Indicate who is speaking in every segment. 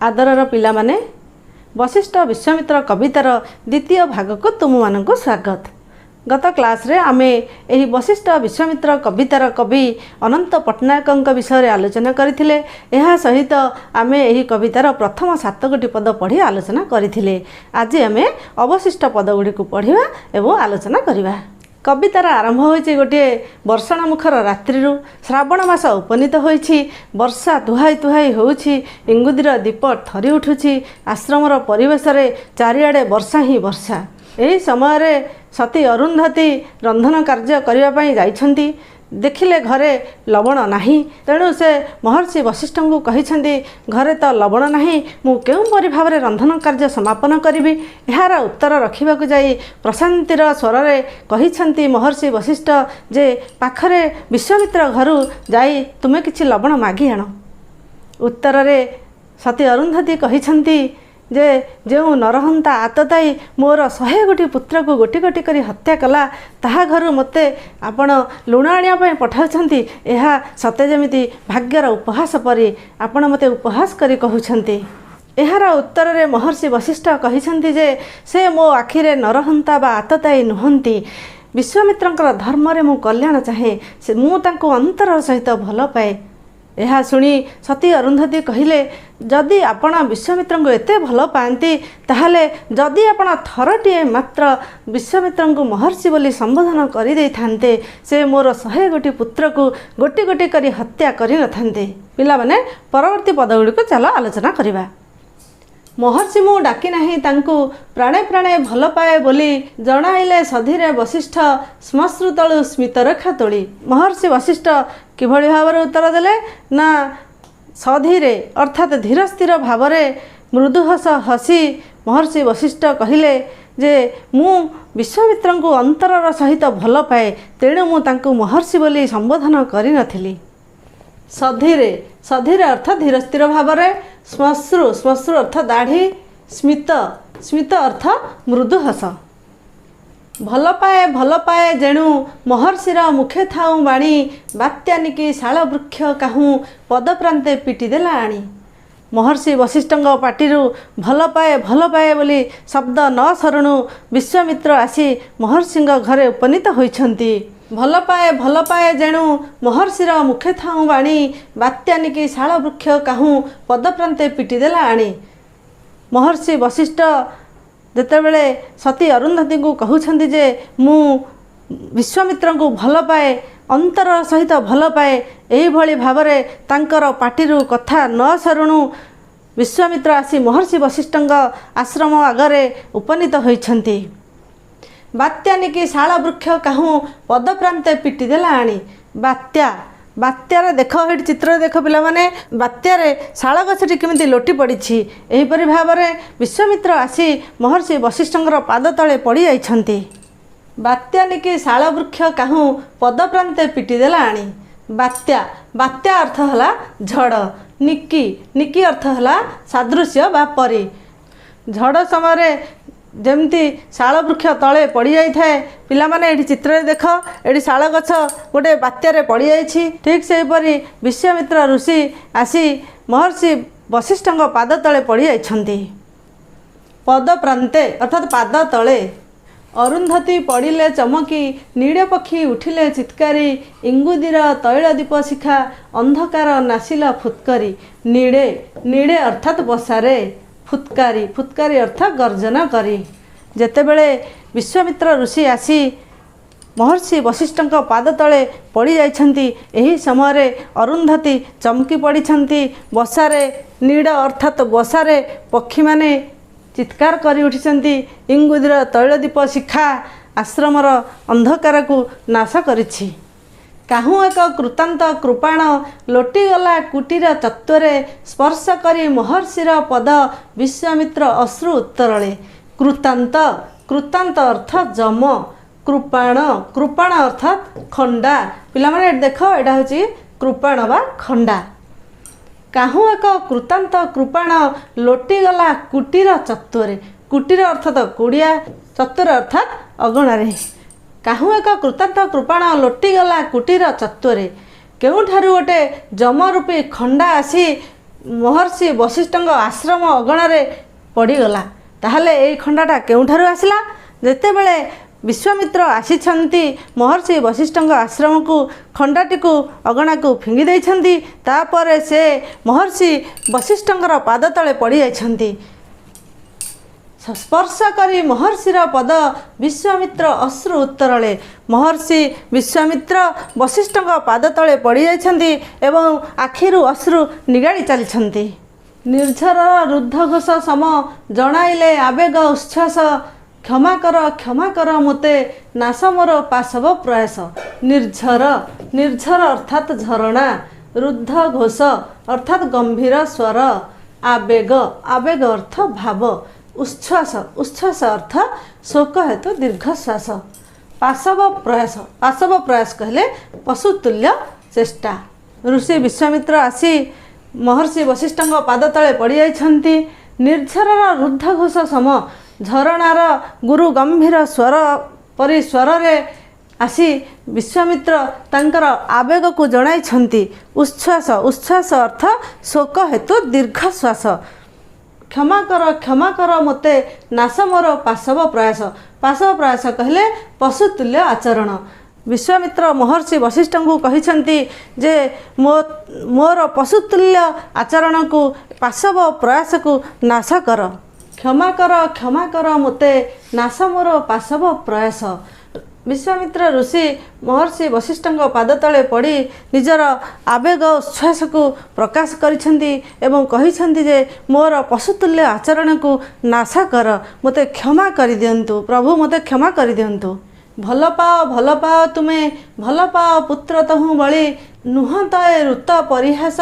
Speaker 1: ଆଦରର ପିଲାମାନେ, ବଶିଷ୍ଠ ବିଶ୍ୱାମିତ୍ର କବିତାର ଦ୍ୱିତୀୟ ଭାଗକୁ ତୁମମାନଙ୍କୁ ସ୍ୱାଗତ। ଗତ କ୍ଲାସ୍ରେ ଆମେ ଏହି ବଶିଷ୍ଠ ବିଶ୍ୱାମିତ୍ର କବିତାର କବି ଅନନ୍ତ ପଟ୍ଟନାୟକଙ୍କ ବିଷୟରେ ଆଲୋଚନା କରିଥିଲେ। ଏହା ସହିତ ଆମେ ଏହି କବିତାର ପ୍ରଥମ ସାତଗୋଟି ପଦ ପଢ଼ି ଆଲୋଚନା କରିଥିଲେ। ଆଜି ଆମେ ଅବଶିଷ୍ଟ ପଦଗୁଡ଼ିକୁ ପଢ଼ିବା ଏବଂ ଆଲୋଚନା କରିବା। କବିତାର ଆରମ୍ଭ ହୋଇଛି ଗୋଟିଏ ବର୍ଷଣ ମୁଖର ରାତ୍ରିରୁ। ଶ୍ରାବଣ ମାସ ଉପନୀତ ହୋଇଛି। ବର୍ଷା ତୁହାଇ ତୁହାଇ ହେଉଛି। ଇଙ୍ଗୁଦିର ଦୀପ ଥରି ଉଠୁଛି। ଆଶ୍ରମର ପରିବେଶରେ ଚାରିଆଡ଼େ ବର୍ଷା ହିଁ ବର୍ଷା। ଏହି ସମୟରେ ସତୀ ଅରୁନ୍ଧତୀ ରନ୍ଧନ କାର୍ଯ୍ୟ କରିବା ପାଇଁ ଯାଇଛନ୍ତି। ଦେଖିଲେ ଘରେ ଲବଣ ନାହିଁ। ତେଣୁ ସେ ମହର୍ଷି ବଶିଷ୍ଠଙ୍କୁ କହିଛନ୍ତି, ଘରେ ତ ଲବଣ ନାହିଁ, ମୁଁ କେଉଁପରି ଭାବରେ ରନ୍ଧନ କାର୍ଯ୍ୟ ସମାପନ କରିବି? ଏହାର ଉତ୍ତର ରଖିବାକୁ ଯାଇ ପ୍ରଶାନ୍ତିର ସ୍ୱରରେ କହିଛନ୍ତି ମହର୍ଷି ବଶିଷ୍ଠ ଯେ ପାଖରେ ବିଶ୍ୱାମିତ୍ର ଘରୁ ଯାଇ ତୁମେ କିଛି ଲବଣ ମାଗି ଆଣ। ଉତ୍ତରରେ ସତୀ ଅରୁନ୍ଧତୀ କହିଛନ୍ତି ଯେ ଯେଉଁ ନରହନ୍ତା ଆତତାୟୀ ମୋର 100 ଗୋଟି ପୁତ୍ରକୁ ଗୋଟି ଗୋଟି କରି ହତ୍ୟା କଲା, ତାହା ଘରୁ ମୋତେ ଆପଣ ଲୁଣ ଆଣିବା ପାଇଁ ପଠାଉଛନ୍ତି। ଏହା ସତେ ଯେମିତି ଭାଗ୍ୟର ଉପହାସ ପରି ଆପଣ ମୋତେ ଉପହାସ କରି କହୁଛନ୍ତି। ଏହାର ଉତ୍ତରରେ ମହର୍ଷି ବଶିଷ୍ଠ କହିଛନ୍ତି ଯେ ସେ ମୋ ଆଖିରେ ନରହନ୍ତା ବା ଆତତାୟୀ ନୁହନ୍ତି। ବିଶ୍ୱାମିତ୍ରଙ୍କର ଧର୍ମରେ ମୁଁ କଲ୍ୟାଣ ଚାହେଁ। ସେ ମୁଁ ତାଙ୍କୁ ଅନ୍ତର ସହିତ ଭଲ ପାଏ। ଏହା ଶୁଣି ସତୀ ଅରୁନ୍ଧତୀ କହିଲେ, ଯଦି ଆପଣ ବିଶ୍ୱାମିତ୍ରଙ୍କୁ ଏତେ ଭଲ ପାଆନ୍ତି, ତାହେଲେ ଯଦି ଆପଣ ଥରଟିଏ ମାତ୍ର ବିଶ୍ୱାମିତ୍ରଙ୍କୁ ମହର୍ଷି ବୋଲି ସମ୍ବୋଧନ କରିଦେଇଥାନ୍ତେ, ସେ ମୋର 100 ଗୋଟି ପୁତ୍ରକୁ ଗୋଟି ଗୋଟି କରି ହତ୍ୟା କରିନଥାନ୍ତେ। ପିଲାମାନେ, ପରବର୍ତ୍ତୀ ପଦଗୁଡ଼ିକୁ ଚାଲ ଆଲୋଚନା କରିବା। ମହର୍ଷି ମୁଁ ଡାକି ନାହିଁ ତାଙ୍କୁ, ପ୍ରାଣେ ପ୍ରାଣେ ଭଲ ପାଏ ବୋଲି ଜଣାଇଲେ ସଧୀରେ ବଶିଷ୍ଠ, ଶ୍ମଶ୍ରୁ ତଳୁ ସ୍ମିତରେଖା ତୋଳି। ମହର୍ଷି ବଶିଷ୍ଠ କିଭଳି ଭାବରେ ଉତ୍ତର ଦେଲେ ନା, ସଧୀରେ ଅର୍ଥାତ୍ ଧୀର ସ୍ଥିର ଭାବରେ ମୃଦୁ ହସ ହସି ମହର୍ଷି ବଶିଷ୍ଠ କହିଲେ ଯେ ମୁଁ ବିଶ୍ୱାମିତ୍ରଙ୍କୁ ଅନ୍ତରର ସହିତ ଭଲ ପାଏ, ତେଣୁ ମୁଁ ତାଙ୍କୁ ମହର୍ଷି ବୋଲି ସମ୍ବୋଧନ କରିନଥିଲି। ସଧୀରେ, ସଧୀରେ ଅର୍ଥ ଧୀର ସ୍ଥିର ଭାବରେ, ଶ୍ମଶ୍ରୁ, ଶ୍ମଶ୍ରୁ ଅର୍ଥ ଦାଢ଼ି, ସ୍ମିତ, ସ୍ମିତ ଅର୍ଥ ମୃଦୁ ହସ। ଭଲ ପାଏ ଭଲ ପାଏ ଯେଣୁ ମହର୍ଷିର ମୁଖେ ଥାଉଁ ବାଣୀ, ବାତ୍ୟାନିକି ଶାଳ ବୃକ୍ଷ କାହୁଁ ପଦପ୍ରାନ୍ତେ ପିଟିଦେଲା ଆଣି। ମହର୍ଷି ବଶିଷ୍ଠଙ୍କ ପାଟିରୁ ଭଲ ପାଏ ଭଲ ପାଏ ବୋଲି ଶବ୍ଦ ନ ସରୁଣୁ ବିଶ୍ୱାମିତ୍ର ଆସି ମହର୍ଷିଙ୍କ ଘରେ ଉପନୀତ ହୋଇଛନ୍ତି। ଭଲ ପାଏ ଭଲ ପାଏ ଯେଣୁ ମହର୍ଷିର ମୁଖେ ଥାଉଁ ବାଣୀ, ବାତ୍ୟାନିକି ଶାଳ ବୃକ୍ଷ କାହୁଁ ପଦପ୍ରାନ୍ତେ ପିଟିଦେଲା ଆଣି। ମହର୍ଷି ବଶିଷ୍ଠ ଯେତେବେଳେ ସତୀ ଅରୁନ୍ଧତୀଙ୍କୁ କହୁଛନ୍ତି ଯେ ମୁଁ ବିଶ୍ୱାମିତ୍ରଙ୍କୁ ଭଲ ପାଏ, ଅନ୍ତର ସହିତ ଭଲ ପାଏ, ଏହିଭଳି ଭାବରେ ତାଙ୍କର ପାଟିରୁ କଥା ନ ସରୁଣୁ ବିଶ୍ୱାମିତ୍ର ଆସି ମହର୍ଷି ବଶିଷ୍ଠଙ୍କ ଆଶ୍ରମ ଆଗରେ ଉପନୀତ ହୋଇଛନ୍ତି। ବାତ୍ୟାନିକି ଶାଳ ବୃକ୍ଷ କାହୁଁ ପଦପ୍ରାନ୍ତେ ପିଟିଦେଲା ଆଣି। ବାତ୍ୟା, ବାତ୍ୟାରେ ଦେଖ, ଏଇଠି ଚିତ୍ରରେ ଦେଖ ପିଲାମାନେ, ବାତ୍ୟାରେ ଶାଳ ଗଛଟି କେମିତି ଲୋଟି ପଡ଼ିଛି। ଏହିପରି ଭାବରେ ବିଶ୍ୱାମିତ୍ର ଆସି ମହର୍ଷି ବଶିଷ୍ଠଙ୍କର ପାଦ ତଳେ ପଡ଼ିଯାଇଛନ୍ତି। ବାତ୍ୟାନିକି ଶାଳ ବୃକ୍ଷ କାହୁଁ ପଦପ୍ରାନ୍ତେ ପିଟିଦେଲା ଆଣି। ବାତ୍ୟା, ବାତ୍ୟା ଅର୍ଥ ହେଲା ଝଡ଼। ନିକି, ନିକି ଅର୍ଥ ହେଲା ସାଦୃଶ୍ୟ ବା ପରି। ଝଡ଼ ସମୟରେ ଯେମିତି ଶାଳ ବୃକ୍ଷ ତଳେ ପଡ଼ିଯାଇଥାଏ, ପିଲାମାନେ ଏଠି ଚିତ୍ରରେ ଦେଖ, ଏଠି ଶାଳ ଗଛ ଗୋଟେ ବାତ୍ୟାରେ ପଡ଼ିଯାଇଛି। ଠିକ୍ ସେହିପରି ବିଶ୍ୱାମିତ୍ର ଋଷି ଆସି ମହର୍ଷି ବଶିଷ୍ଠଙ୍କ ପାଦ ତଳେ ପଡ଼ିଯାଇଛନ୍ତି। ପଦପ୍ରାନ୍ତେ ଅର୍ଥାତ୍ ପାଦ ତଳେ। ଅରୁନ୍ଧତୀ ପଡ଼ିଲେ ଚମକି, ନୀଡ଼ ପକ୍ଷୀ ଉଠିଲେ ଚିତ୍କାରି, ଇଙ୍ଗୁଦିର ତୈଳ ଦୀପ ଶିଖା ଅନ୍ଧକାର ନାଶିଲ ଫୁତ୍କରି। ନୀଡ଼େ, ନୀଡ଼େ ଅର୍ଥାତ୍ ବସାରେ, ଫୁତ୍କାରି, ଫୁତ୍କାରି ଅର୍ଥ ଗର୍ଜନ କରି। ଯେତେବେଳେ ବିଶ୍ୱାମିତ୍ର ଋଷି ଆସି ମହର୍ଷି ବଶିଷ୍ଠଙ୍କ ପାଦ ତଳେ ପଡ଼ିଯାଇଛନ୍ତି, ଏହି ସମୟରେ ଅରୁନ୍ଧତୀ ଚମକି ପଡ଼ିଛନ୍ତି। ବସାରେ ନୀଡ଼ ଅର୍ଥାତ୍ ବସାରେ ପକ୍ଷୀମାନେ ଚିତ୍କାର କରି ଉଠିଛନ୍ତି। ଇଙ୍ଗୁଦିର ତୈଳଦୀପ ଶିଖା ଆଶ୍ରମର ଅନ୍ଧକାରକୁ ନାଶ କରିଛି। କାହୁଁ ଏକ କୃତାନ୍ତ କୃପାଣ ଲୋଟିଗଲା କୁଟୀର ଚତ୍ୱରେ, ସ୍ପର୍ଶ କରି ମହର୍ଷିର ପଦ ବିଶ୍ୱାମିତ୍ର ଅଶ୍ରୁ ଉତ୍ତରଳେ। କୃତାନ୍ତ, କୃତାନ୍ତ ଅର୍ଥ ଯମ, କୃପାଣ, କୃପାଣ ଅର୍ଥାତ୍ ଖଣ୍ଡା। ପିଲାମାନେ ଏଠି ଦେଖ, ଏଇଟା ହେଉଛି କୃପାଣ ବା ଖଣ୍ଡା। କାହୁଁ ଏକ କୃତାନ୍ତ କୃପାଣ ଲୋଟିଗଲା କୁଟୀର ଚତ୍ୱରେ। କୁଟୀର ଅର୍ଥାତ କୁଡ଼ିଆ, ଚତ୍ୱର ଅର୍ଥାତ୍ ଅଗଣାରେ। କାହୁଁ ଏକ କୃତାନ୍ତ କୃପାଣ ଲୋଟିଗଲା କୁଟୀର ଚତ୍ୱରେ। କେଉଁଠାରୁ ଗୋଟେ ଯମରୂପୀ ଖଣ୍ଡା ଆସି ମହର୍ଷି ବଶିଷ୍ଠଙ୍କ ଆଶ୍ରମ ଅଗଣାରେ ପଡ଼ିଗଲା। ତାହେଲେ ଏଇ ଖଣ୍ଡାଟା କେଉଁଠାରୁ ଆସିଲା? ଯେତେବେଳେ ବିଶ୍ୱାମିତ୍ର ଆସିଛନ୍ତି ମହର୍ଷି ବଶିଷ୍ଠଙ୍କ ଆଶ୍ରମକୁ, ଖଣ୍ଡାଟିକୁ ଅଗଣାକୁ ଫିଙ୍ଗି ଦେଇଛନ୍ତି। ତାପରେ ସେ ମହର୍ଷି ବଶିଷ୍ଠଙ୍କର ପାଦ ତଳେ ପଡ଼ିଯାଇଛନ୍ତି। ସ୍ପର୍ଶ କରି ମହର୍ଷିର ପଦ ବିଶ୍ୱାମିତ୍ର ଅଶ୍ରୁ ଉତ୍ତରଳେ। ମହର୍ଷି ବିଶ୍ୱାମିତ୍ର ବଶିଷ୍ଠଙ୍କ ପାଦ ତଳେ ପଡ଼ିଯାଇଛନ୍ତି ଏବଂ ଆଖିରୁ ଅଶ୍ରୁ ନିଗାଡ଼ି ଚାଲିଛନ୍ତି। ନିର୍ଝରର ରୁଦ୍ଧଘୋଷ ସମ ଜଣାଇଲେ ଆବେଗ ଉଚ୍ଛ୍ୱାସ, କ୍ଷମା କର କ୍ଷମା କର ମୋତେ ନାଶ ମୋର ପାଶବ ପ୍ରୟାସ। ନିର୍ଝର, ନିର୍ଝର ଅର୍ଥାତ୍ ଝରଣା, ରୁଦ୍ଧ ଘୋଷ ଅର୍ଥାତ୍ ଗମ୍ଭୀର ସ୍ୱର, ଆବେଗ, ଆବେଗ ଅର୍ଥ ଭାବ, ଉଚ୍ଛ୍ୱାସ, ଉଚ୍ଛ୍ୱାସ ଅର୍ଥ ଶୋକ ହେତୁ ଦୀର୍ଘଶ୍ୱାସ, ପାଶବ ପ୍ରୟାସ, ପାଶବ ପ୍ରୟାସ କହିଲେ ପଶୁତୁଲ୍ୟ ଚେଷ୍ଟା। ଋଷି ବିଶ୍ୱାମିତ୍ର ଆସି ମହର୍ଷି ବଶିଷ୍ଠଙ୍କ ପାଦ ତଳେ ପଡ଼ିଯାଇଛନ୍ତି। ନିର୍ଝରର ରୁଦ୍ଧଘୋଷ ସମ, ଝରଣାର ଗୁରୁ ଗମ୍ଭୀର ସ୍ୱର ପରି ସ୍ୱରରେ ଆସି ବିଶ୍ୱାମିତ୍ର ତାଙ୍କର ଆବେଗକୁ ଜଣାଇଛନ୍ତି। ଉଚ୍ଛ୍ୱାସ, ଉଚ୍ଛ୍ୱାସ ଅର୍ଥ ଶୋକ ହେତୁ ଦୀର୍ଘଶ୍ୱାସ। କ୍ଷମା କର କ୍ଷମା କର ମୋତେ ନାଶ ମୋର ପାଶବ ପ୍ରୟାସ। ପାଶବ ପ୍ରୟାସ କହିଲେ ପଶୁତୁଲ୍ୟ ଆଚରଣ। ବିଶ୍ୱାମିତ୍ର ମହର୍ଷି ବଶିଷ୍ଠଙ୍କୁ କହିଛନ୍ତି ଯେ ମୋର ପଶୁତୁଲ୍ୟ ଆଚରଣକୁ, ପାଶବ ପ୍ରୟାସକୁ ନାଶ କର। କ୍ଷମା କର କ୍ଷମା କର ମୋତେ ନାଶ ମୋର ପାଶବ ପ୍ରୟାସ। ବିଶ୍ୱାମିତ୍ର ଋଷି ମହର୍ଷି ବଶିଷ୍ଠଙ୍କ ପାଦ ତଳେ ପଡ଼ି ନିଜର ଆବେଗ ଉଚ୍ଛ୍ୱାସକୁ ପ୍ରକାଶ କରିଛନ୍ତି ଏବଂ କହିଛନ୍ତି ଯେ ମୋର ପଶୁତୁଲ୍ୟ ଆଚରଣକୁ ନାଶ କର, ମୋତେ କ୍ଷମା କରିଦିଅନ୍ତୁ ପ୍ରଭୁ, ମୋତେ କ୍ଷମା କରିଦିଅନ୍ତୁ। ଭଲ ପାଅ ଭଲ ପାଅ ତୁମେ ଭଲ ପାଅ ପୁତ୍ର ତହୁଁ ବଳି, ନୁହଁ ତ ଏ ଋତ ପରିହାସ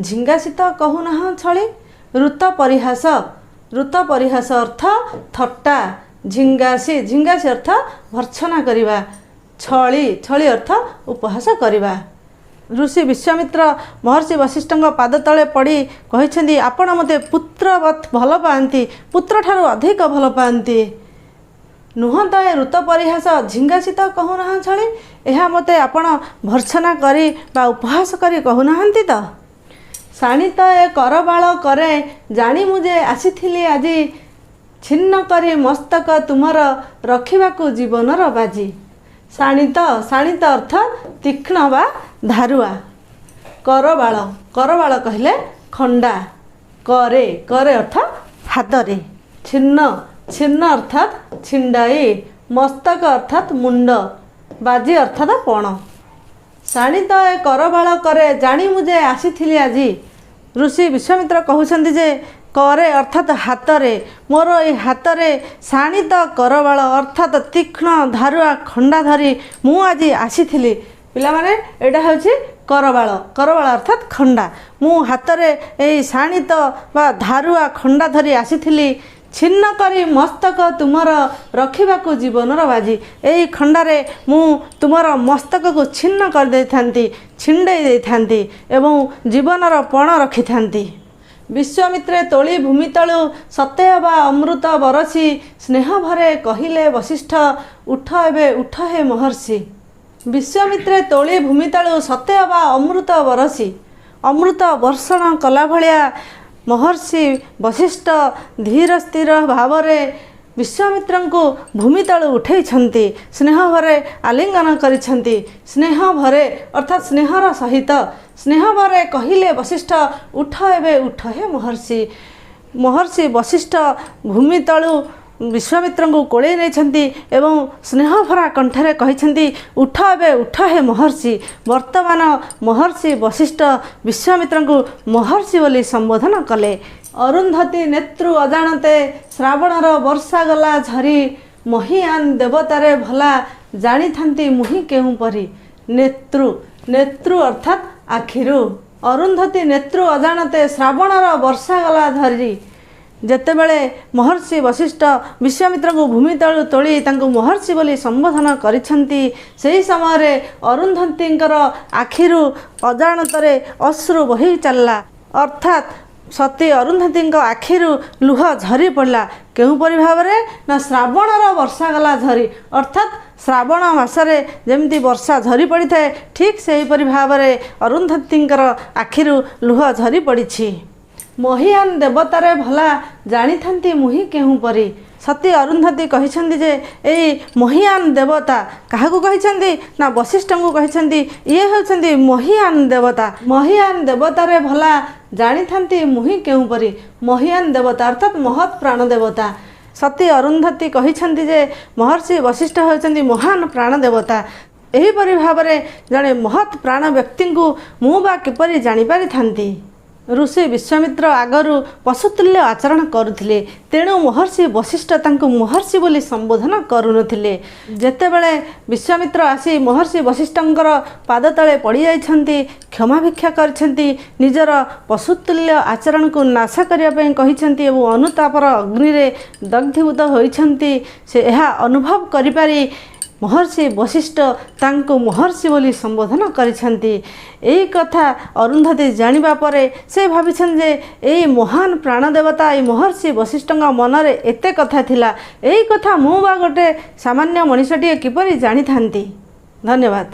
Speaker 1: ଝିଙ୍ଗାସିତ କହୁନାହଁ ଛଳି। ଋତ ପରିହାସ, ଋତ ପରିହାସ ଅର୍ଥ ଥଟ୍ଟା, ଝିଙ୍ଗାସି, ଝିଙ୍ଗାସି ଅର୍ଥ ଭର୍ତ୍ସନା କରିବା, ଛଳି, ଛଳି ଅର୍ଥ ଉପହାସ କରିବା। ଋଷି ବିଶ୍ୱାମିତ୍ର ମହର୍ଷି ବଶିଷ୍ଠଙ୍କ ପାଦ ତଳେ ପଡ଼ି କହିଛନ୍ତି ଆପଣ ମୋତେ ପୁତ୍ରବତ୍ ଭଲ ପାଆନ୍ତି, ପୁତ୍ରଠାରୁ ଅଧିକ ଭଲ ପାଆନ୍ତି। ନୁହଁ ତ ଏ ଋତ ପରିହାସ ଝିଙ୍ଗାସିତ କହୁନାହଁ ଛଳି, ଏହା ମୋତେ ଆପଣ ଭର୍ତ୍ସନା କରି ବା ଉପହାସ କରି କହୁନାହାନ୍ତି ତ? ଶାଣିତ ଏ କରବାଳ କରେ ଜାଣି ମୁଁ ଯେ ଆସିଥିଲି ଆଜି, ଛିନ୍ନ କରି ମସ୍ତକ ତୁମର ରଖିବାକୁ ଜୀବନର ବାଜି। ଶାଣିତ, ଶାଣିତ ଅର୍ଥ ତୀକ୍ଷ୍ଣ ବା ଧାରୁଆ। କରବାଳ, କରବାଳ କହିଲେ ଖଣ୍ଡା, କରେ, କରେ ଅର୍ଥ ହାତରେ, ଛିନ୍ନ, ଛିନ୍ନ ଅର୍ଥାତ୍ ଛିଣ୍ଡାଇ, ମସ୍ତକ ଅର୍ଥାତ୍ ମୁଣ୍ଡ, ବାଜି ଅର୍ଥାତ୍ ପଣ। ଶାଣିତ ଏ କରବାଳ କରେ ଜାଣି ମୁଁ ଯେ ଆସିଥିଲି ଆଜି। ଋଷି ବିଶ୍ୱାମିତ୍ର କହୁଛନ୍ତି ଯେ କରେ ଅର୍ଥାତ୍ ହାତରେ, ମୋର ଏଇ ହାତରେ ଶାଣିତ କରବାଳ ଅର୍ଥାତ୍ ତୀକ୍ଷ୍ଣ ଧାରୁଆ ଖଣ୍ଡା ଧରି ମୁଁ ଆଜି ଆସିଥିଲି। ପିଲାମାନେ, ଏଇଟା ହେଉଛି କରବାଳ, କରବାଳ ଅର୍ଥାତ୍ ଖଣ୍ଡା। ମୁଁ ହାତରେ ଏଇ ଶାଣିତ ବା ଧାରୁଆ ଖଣ୍ଡା ଧରି ଆସିଥିଲି, ଛିନ୍ନ କରି ମସ୍ତକ ତୁମର ରଖିବାକୁ ଜୀବନର ବାଜି। ଏଇ ଖଣ୍ଡାରେ ମୁଁ ତୁମର ମସ୍ତକକୁ ଛିନ୍ନ କରିଦେଇଥାନ୍ତି, ଛିଣ୍ଡେଇ ଦେଇଥାନ୍ତି ଏବଂ ଜୀବନର ପଣ ରଖିଥାନ୍ତି। ବିଶ୍ୱାମିତ୍ରେ ତୋଳି ଭୂମି ତଳୁ ସତେ ଅବା ଅମୃତ ବରଷି, ସ୍ନେହ ଭରେ କହିଲେ ବଶିଷ୍ଠ ଉଠ ଏବେ ଉଠ ହେ ମହର୍ଷି। ବିଶ୍ୱାମିତ୍ରେ ତୋଳି ଭୂମି ତଳୁ ସତେ ଅବା ଅମୃତ ବରଷି, ଅମୃତ ବର୍ଷଣ କଲା ଭଳିଆ ମହର୍ଷି ବଶିଷ୍ଠ ଧୀର ସ୍ଥିର ଭାବରେ ବିଶ୍ୱାମିତ୍ରଙ୍କୁ ଭୂମି ତଳୁ ଉଠେଇଛନ୍ତି, ସ୍ନେହ ଭରେ ଆଲିଙ୍ଗନ କରିଛନ୍ତି। ସ୍ନେହ ଭରେ ଅର୍ଥାତ୍ ସ୍ନେହର ସହିତ, ସ୍ନେହ ଭରେ କହିଲେ ବଶିଷ୍ଠ ଉଠ ଏବେ ଉଠ ହେ ମହର୍ଷି। ମହର୍ଷି ବଶିଷ୍ଠ ଭୂମି ତଳୁ ବିଶ୍ୱାମିତ୍ରଙ୍କୁ କୋଳେଇ ନେଇଛନ୍ତି ଏବଂ ସ୍ନେହଭରା କଣ୍ଠରେ କହିଛନ୍ତି ଉଠ ଏବେ ଉଠ ହେ ମହର୍ଷି। ବର୍ତ୍ତମାନ ମହର୍ଷି ବଶିଷ୍ଠ ବିଶ୍ୱାମିତ୍ରଙ୍କୁ ମହର୍ଷି ବୋଲି ସମ୍ବୋଧନ କଲେ। ଅରୁନ୍ଧତୀ ନେତ୍ରୁ ଅଜାଣତେ ଶ୍ରାବଣର ବର୍ଷା ଗଲା ଝରି, ମହିଆନ ଦେବତାରେ ଭଲା ଜାଣିଥାନ୍ତି ମୁହିଁ କେଉଁ ପରି। ନେତ୍ରୁ, ନେତ୍ରୁ ଅର୍ଥାତ୍ ଆଖିରୁ। ଅରୁନ୍ଧତୀ ନେତ୍ରୁ ଅଜାଣତେ ଶ୍ରାବଣର ବର୍ଷା ଗଲା ଧରି। ଯେତେବେଳେ ମହର୍ଷି ବଶିଷ୍ଠ ବିଶ୍ୱାମିତ୍ରଙ୍କୁ ଭୂମି ତଳୁ ତୋଳି ତାଙ୍କୁ ମହର୍ଷି ବୋଲି ସମ୍ବୋଧନ କରିଛନ୍ତି, ସେହି ସମୟରେ ଅରୁନ୍ଧତୀଙ୍କର ଆଖିରୁ ଅଜାଣତରେ ଅଶ୍ରୁ ବହି ଚାଲିଲା, ଅର୍ଥାତ୍ ସତୀ ଅରୁନ୍ଧତୀଙ୍କ ଆଖିରୁ ଲୁହ ଝରି ପଡ଼ିଲା। କେଉଁପରି ଭାବରେ ନା ଶ୍ରାବଣର ବର୍ଷା ଗଲା ଝରି, ଅର୍ଥାତ୍ ଶ୍ରାବଣ ମାସରେ ଯେମିତି ବର୍ଷା ଝରି ପଡ଼ିଥାଏ, ଠିକ୍ ସେହିପରି ଭାବରେ ଅରୁନ୍ଧତୀଙ୍କର ଆଖିରୁ ଲୁହ ଝରି ପଡ଼ିଛି। ମହିଆନ ଦେବତାରେ ଭଲା ଜାଣିଥାନ୍ତି ମୁହିଁ କେଉଁ ପରି। ସତୀ ଅରୁନ୍ଧତୀ କହିଛନ୍ତି ଯେ ଏଇ ମହିଆନ ଦେବତା କାହାକୁ କହିଛନ୍ତି ନା ବଶିଷ୍ଠଙ୍କୁ କହିଛନ୍ତି। ଇଏ ହେଉଛନ୍ତି ମହିଆନ ଦେବତା। ମହିଆନ ଦେବତାରେ ଭଲା ଜାଣିଥାନ୍ତି ମୁହିଁ କେଉଁ ପରି। ମହିଆନ ଦେବତା ଅର୍ଥାତ୍ ମହତ୍ ପ୍ରାଣ ଦେବତା। ସତୀ ଅରୁନ୍ଧତୀ କହିଛନ୍ତି ଯେ ମହର୍ଷି ବଶିଷ୍ଠ ହେଉଛନ୍ତି ମହାନ ପ୍ରାଣ ଦେବତା। ଏହିପରି ଭାବରେ ଜଣେ ମହତ୍ ପ୍ରାଣ ବ୍ୟକ୍ତିଙ୍କୁ ମୁଁ ବା କିପରି ଜାଣିପାରିଥାନ୍ତି? ଋଷି ବିଶ୍ୱାମିତ୍ର ଆଗରୁ ପଶୁତୁଲ୍ୟ ଆଚରଣ କରୁଥିଲେ, ତେଣୁ ମହର୍ଷି ବଶିଷ୍ଠ ତାଙ୍କୁ ମହର୍ଷି ବୋଲି ସମ୍ବୋଧନ କରୁନଥିଲେ। ଯେତେବେଳେ ବିଶ୍ୱାମିତ୍ର ଆସି ମହର୍ଷି ବଶିଷ୍ଠଙ୍କର ପାଦ ତଳେ ପଡ଼ିଯାଇଛନ୍ତି, କ୍ଷମା ଭିକ୍ଷା କରିଛନ୍ତି, ନିଜର ପଶୁତୁଲ୍ୟ ଆଚରଣକୁ ନାଶ କରିବା ପାଇଁ କହିଛନ୍ତି ଏବଂ ଅନୁତାପର ଅଗ୍ନିରେ ଦଗ୍ଧୀଭୂତ ହୋଇଛନ୍ତି, ସେ ଏହା ଅନୁଭବ କରିପାରି ମହର୍ଷି ବଶିଷ୍ଠ ତାଙ୍କୁ ମହର୍ଷି ବୋଲି ସମ୍ବୋଧନ କରିଛନ୍ତି। ଏଇ କଥା ଅରୁନ୍ଧତୀ ଜାଣିବା ପରେ ସେ ଭାବିଛନ୍ତି ଯେ ଏଇ ମହାନ ପ୍ରାଣଦେବତା, ଏଇ ମହର୍ଷି ବଶିଷ୍ଠଙ୍କ ମନରେ ଏତେ କଥା ଥିଲା, ଏଇ କଥା ମୁଁ ବା ଗୋଟେ ସାମାନ୍ୟ ମଣିଷଟିଏ କିପରି ଜାଣିଥାନ୍ତି? ଧନ୍ୟବାଦ।